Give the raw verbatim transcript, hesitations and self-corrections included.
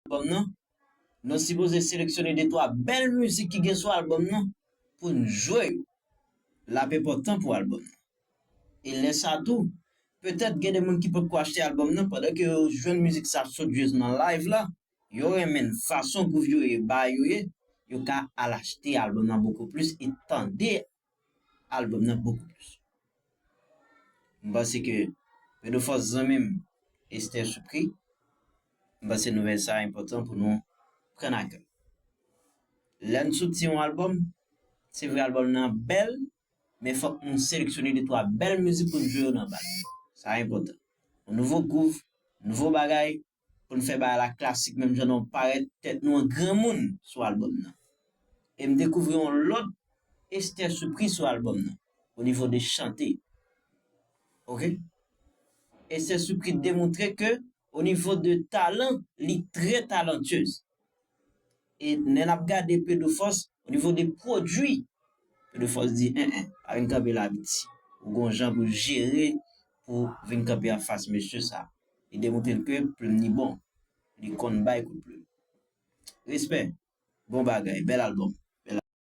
albòm nan, nou sipoze seleksyone de twa bèl mizik ki gen sou albòm nan pou n jwe yo. L ap enpòtan pou albòm nan. E lè sa tou, petèt gen de moun ki potko achte albòm nan, pandan ke yo jwenn mizik sa sot jwe nan live la, yo renmen fason gwouv yo ye, ba yo ye, yo ka al achte albòm nan bokou plis e tande albòm nan bokou plis. M panse ke Pedro Force zanmi m, Esther Supri, m panse nouvèl sa enpòtan pou nou pran nan kè. Lè n soti yon albòm, se vre albòm nan bèl, men fòk nou seleksyone de twa bèl mizik pou n jwe yo nan bal. Sa enpòtan. Yon nouvo gwouv, nouvo bagay, pou n fè bagay la klasik, menm jan nou parèt tèt nou an granmoun sou albòm nan. E m dekouvri yon lòt Esther Supri sou albòm nan, o nivo de chante. Oke? Esther Supri demontre ke o nivo de talan, li trè talantyez. E lè n ap gade Pedro Force, o nivo de pwodui, Pedro Force di, en, en, pa vin kanpe la piti. Ou gon jan pou jere, pou vin kanpe anfas mesye sa. Li demontre l ke plim li bon. Li konn bay kout plim. Respè. Bon bagay. Bèl albòm.